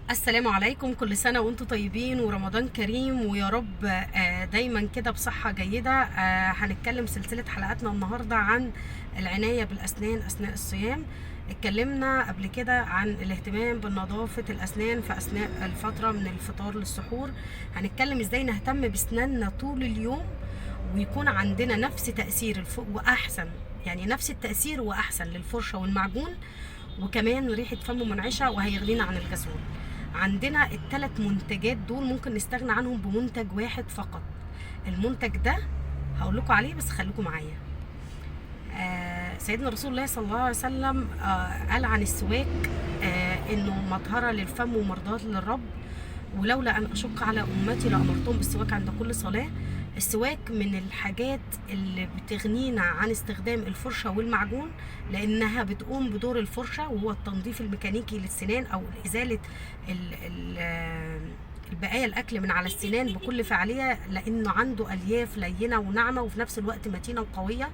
السلام عليكم، كل سنة وانتم طيبين ورمضان كريم، ويا رب دايما كده بصحة جيدة. هنتكلم سلسلة حلقاتنا النهاردة عن العناية بالأسنان أثناء الصيام. اتكلمنا قبل كده عن الاهتمام بنظافة الأسنان في أثناء الفترة من الفطار للسحور. هنتكلم ازاي نهتم بأسناننا طول اليوم ويكون عندنا نفس تأثير وأحسن، يعني نفس التأثير وأحسن للفرشة والمعجون، وكمان ريحة فم منعشة وهيغنينا عن الغسول. عندنا الثلاث منتجات دول ممكن نستغنى عنهم بمنتج واحد فقط. المنتج ده هقول لكم عليه، بس خليكم معايا. سيدنا رسول الله صلى الله عليه وسلم قال عن السواك انه مطهرة للفم ومرضاة للرب، ولولا ان اشق على امتي لامرتهم بالسواك عند كل صلاة. السواك من الحاجات اللي بتغنينا عن استخدام الفرشة والمعجون، لانها بتقوم بدور الفرشة وهو التنظيف الميكانيكي للسنان او ازالة البقايا الاكل من على السنان بكل فعالية، لانه عنده الياف لينة وناعمة وفي نفس الوقت متينة وقوية.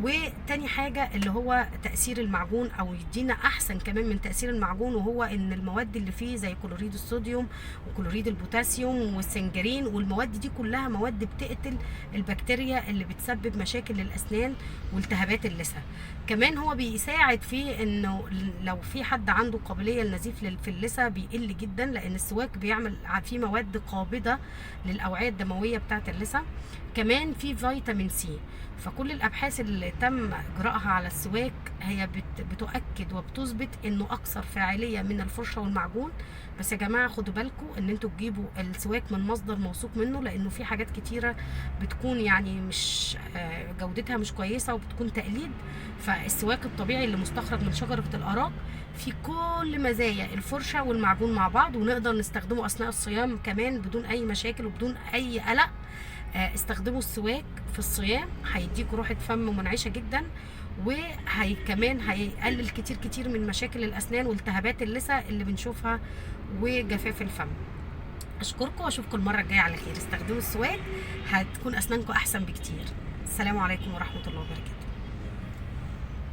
وتاني حاجة اللي هو تأثير المعجون، او يدينا احسن كمان من تأثير المعجون، وهو ان المواد اللي فيه زي كلوريد الصوديوم وكلوريد البوتاسيوم والسنجرين، والمواد دي كلها مواد بتقتل البكتيريا اللي بتسبب مشاكل للاسنان والتهابات اللثة. كمان هو بيساعد في انه لو في حد عنده قابلية للنزيف في اللثة بيقل جدا، لان السواك بيعمل فيه مواد قابضة للاوعية الدموية بتاعة اللثة. كمان في فيتامين سي. فكل الابحاث اللي تم اجراءها على السواك هي بتؤكد وبتثبت انه اكثر فاعلية من الفرشة والمعجون. بس يا جماعة خدوا بالكم ان انتوا تجيبوا السواك من مصدر موثوق منه، لانه في حاجات كتيرة بتكون يعني مش جودتها مش كويسة وبتكون تقليد. فالسواك الطبيعي اللي مستخرج من شجرة الاراك في كل مزايا الفرشة والمعجون مع بعض، ونقدر نستخدمه اثناء الصيام كمان بدون اي مشاكل وبدون اي قلق. استخدموا السواك في الصيام، هيديكوا روحة فم منعشة جدا، وهي كمان هيقلل كتير كتير من مشاكل الأسنان والتهابات اللثة اللي بنشوفها وجفاف الفم. أشكركم وأشوفكم المرة الجاية على خير. استخدموا السواك، هتكون أسنانكم أحسن بكتير. السلام عليكم ورحمة الله وبركاته.